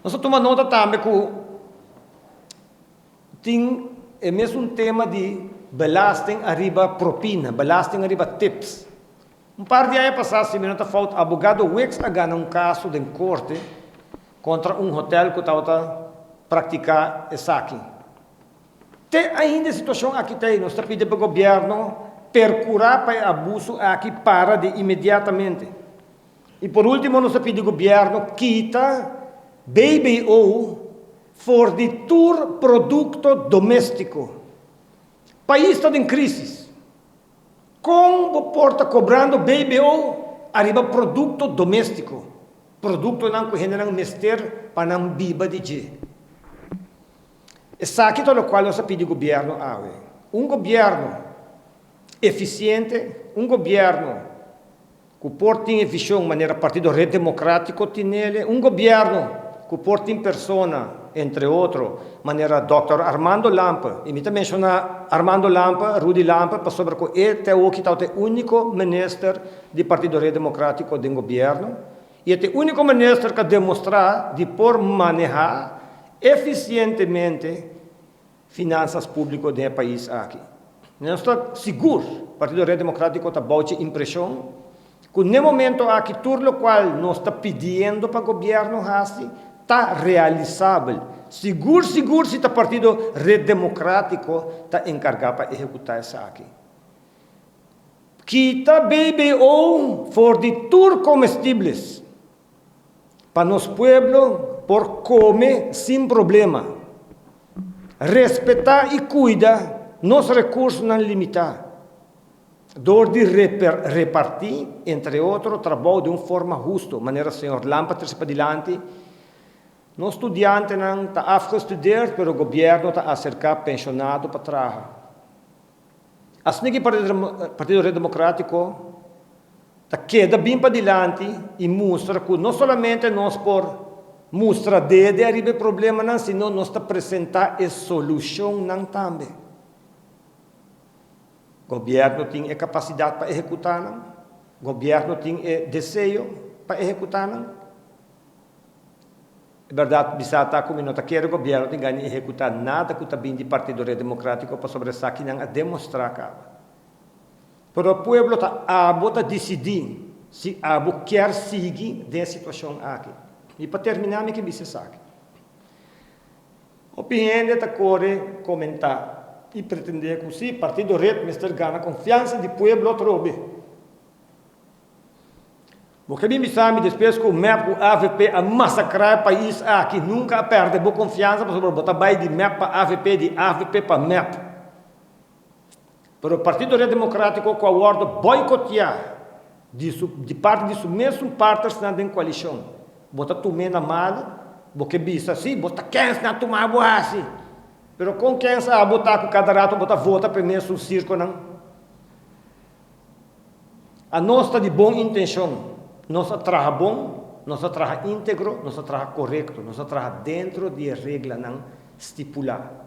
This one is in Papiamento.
Nos a tuma nota tambe ku tin e mesun tema di belasting ariba propina, belasting ariba tips. Un par di aña pasá, si mi no ta fout, abogado Wicks a gana un kaso den korte kontra un hotel ku tabata praktiká esaki. Te ainda e situashon aki ta ei, nos ta pidi pa gobièrnu perkurá pa e abuso aki para di inmediatamente. I por último nos ta pidi gobièrnu kita BBO for di tur produkto doméstiko. Pais ta den krísis. Kon bo por ta kobrando BBO ariba produkto doméstiko, produktonan ku hendenan mester pa nan biba di dje? Esaki ta lokual nos a pidi gobièrnu awe. Un gobièrnu efisiente, un gobièrnu ku por tin e vishon manera Partido Red Demokrátiko tin nele, un gobièrnu ku por tin persona, entre otro, manera dòkter Armando Lampe, i mi ta menshoná Armando Lampe, Rudy Lampe, pasobra ku e te awoki tabata e úniko minister di Partido Red Demokrátiko den gobièrnu, i e ta e úniko minister ku a demostrá di por manehá Efisientemente finansas públiko den e pais aki. Nos ta sigur, Partido Red Democrático ta bou dje impreshon ku n'e momento aki tur lokual nos ta pidiendo pa gobièrnu hasi ta realisabel. Sigur sigur si ta Partido Red Democrático ta enkargá pa ehekutá esaki. Kita BBO for di tur komestibles. Pa nos pueblo por come sin problema. Respeta y cuida nos recursonan limita door di reparti, entre otro, trabou den un forma husto, manera señor Lampe a trece padilanti. Nos studiantenan ta afgestudeerd pero gobierno ta acerca pensionado pa traha. Asina ki Partido Red Democratico ta keda bin padilanti y mustra cu no solamente nos por mustra dede ariba e problemanan sino nos ta presenta e solucionnan tambe. Gobierno tin e capacidad pa ehecuta nan, gobierno tin e deseo pa ehecuta nan. E bèrdat bisa ta ku mi no ta kere gobièrnu tin gana ehekutá nada ku ta bin di Partido Red Demokrátiko pasobra esakinan a demostrá kaba. Pero pueblo ta abo ta disidí si abo kier sigui den e situashon aki. I pa terminá mi ke bisa esaki. Hopi hende ta kore komentá i pretendé ku si Partido Red mester gana konfiansa di pueblo atrobe. Bo ke bin bisa mi despues ku mep ku avp a masakrá e pais aki nunka a pèrdè bo konfiansa pasobra bo ta bai di mep pa avp di avp pa mep. Pero Partido Red Demokratiko ku a wòrdu boikotiá di su di parti di su mesun partnersnan den koalishon bo ta tum'é na mal bo ke bisa si bo ta kens nan tuma bo hasi pero kon kens abo ta ku kada rato bo ta vota pa e mesun sirkonan. Anos ta di bon intencion. Nos a traha bon, nos a traha integro, nos a traha corecto, nos a traha dentro di e reglanan stipula.